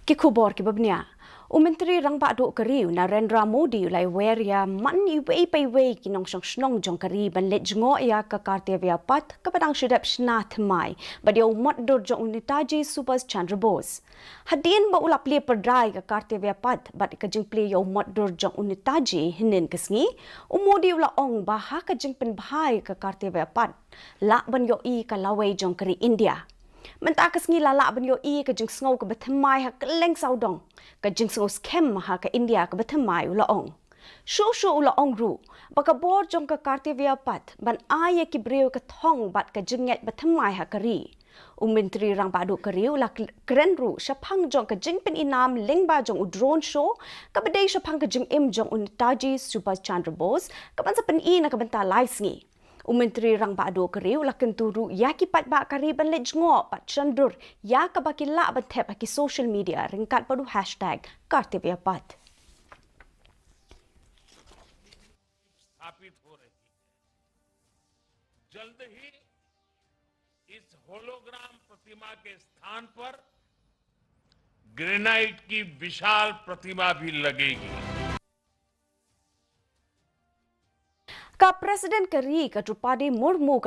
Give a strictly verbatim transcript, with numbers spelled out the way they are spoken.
Ki khubor kiba bniah. U Myntri Rangbah Duh ka ri u Narendra Modi u la wer ïa man iwei pa iwei ki nongshong shnong jong ka ri ban leit jngoh ïa ka Kartavya Path kaba dang shu dep shna thymmai bad ïa u mot dur jong u Netaji Subhas Chandra Bose. Hadien ba u la plie pyrda ïa ka Kartavya Path bad ka jingplie ïa u mot dur jong u Netaji hynnin ka sngi, u Modi u la ong ba ha ka jingpynbha ïa ka Kartavya Path lah ban ïohi ka lawei jong ka ri India. Mynta ka sngi la lah ban ïohi ka jingsngew kaba thymmai ha kylleng sawdong, ka jingsngew skhem ha ka India kaba thymmai, u la ong. Shuh shuh u la ong ruh ba ka bor jong ka Kartavya Path ban ai ïa ki briew ka thong bad ka jingngeit ba thymmai ha ka ri. U Myntri Rangbah Duh ka ri u la kren ruh shaphang jong ka jingpyninam lyngba jong u drone show kaba dei shaphang ka jingim jong u Netaji Subhas Chandra Bose kaban sa pyni na ka bynta lai sngi. U Myntri Rangbah Duh ka ri u la kyntu ruh ïa ki paidbah ka ri ban leit jngoh bad shon dur ïa kaba ki lah ban thep ha ki social media ryngkat bad u hashtag Kartavya Path. स्थापित हो रही है। जल्द ही इस होलोग्राम प्रतिमा के स्थान पर ग्रेनाइट की विशाल प्रतिमा भी लगेगी। Ka President ka ri ka Droupadi Murmu ka